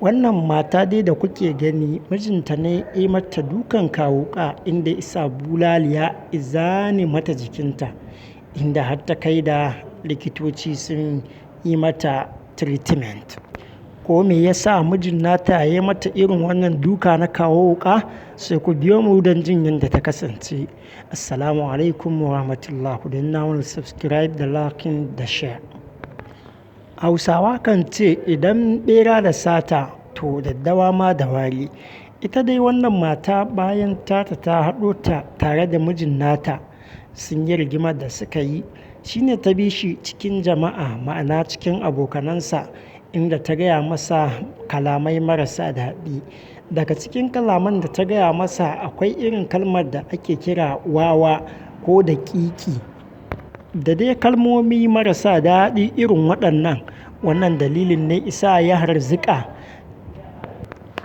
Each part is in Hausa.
Wannan mata dai da kuke gani, mijinta ne ya mata dukan kawuka, inda isa bulaliya izane mata jikinta, inda har ta kai da likitoci sun yi mata treatment. Ko me yasa mijin nata ya mata irin wannan duka na kawo wuka? Sai ku biyo mu don jin yadda ta kasance. Assalamu alaikum wa rahmatullah. Ku danna wani subscribe da liking da share. Hausawa kan ce idan bera da sata, to daddawa ma da wari. Ita dai wannan mata, bayan tata ta haɗo ta tare da mijin nata sun yi rigimar da suka yi, shine ta bi shi cikin jama'a, ma'ana cikin abokanansa, inda ta gaya masa kalamai marasa daɗi. Daga cikin kalaman da ta gaya masa akwai irin kalmar da ake kira wawa ko daƙiƙi, da dai kalmomi marasa daɗi irin waɗannan. Wannan dalilin ne isa ya harzuƙa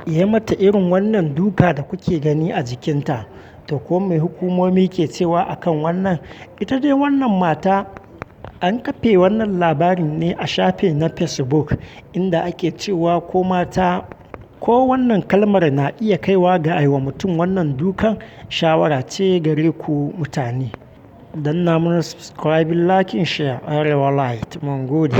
ya mata irin wannan duka da kuke gani a jikinta. To, ko mai hukumomi ke cewa akan wannan? Ita dai wannan mata, an kafe wannan labarin ne a shafi na Facebook, inda ake cewa ko mata ko wannan kalmar na iya kaiwa ga aiwa mutum wannan dukan. Shawara ce gare ku mutane. Danna mana subscribe, like, share. Arewa Light, mun gode.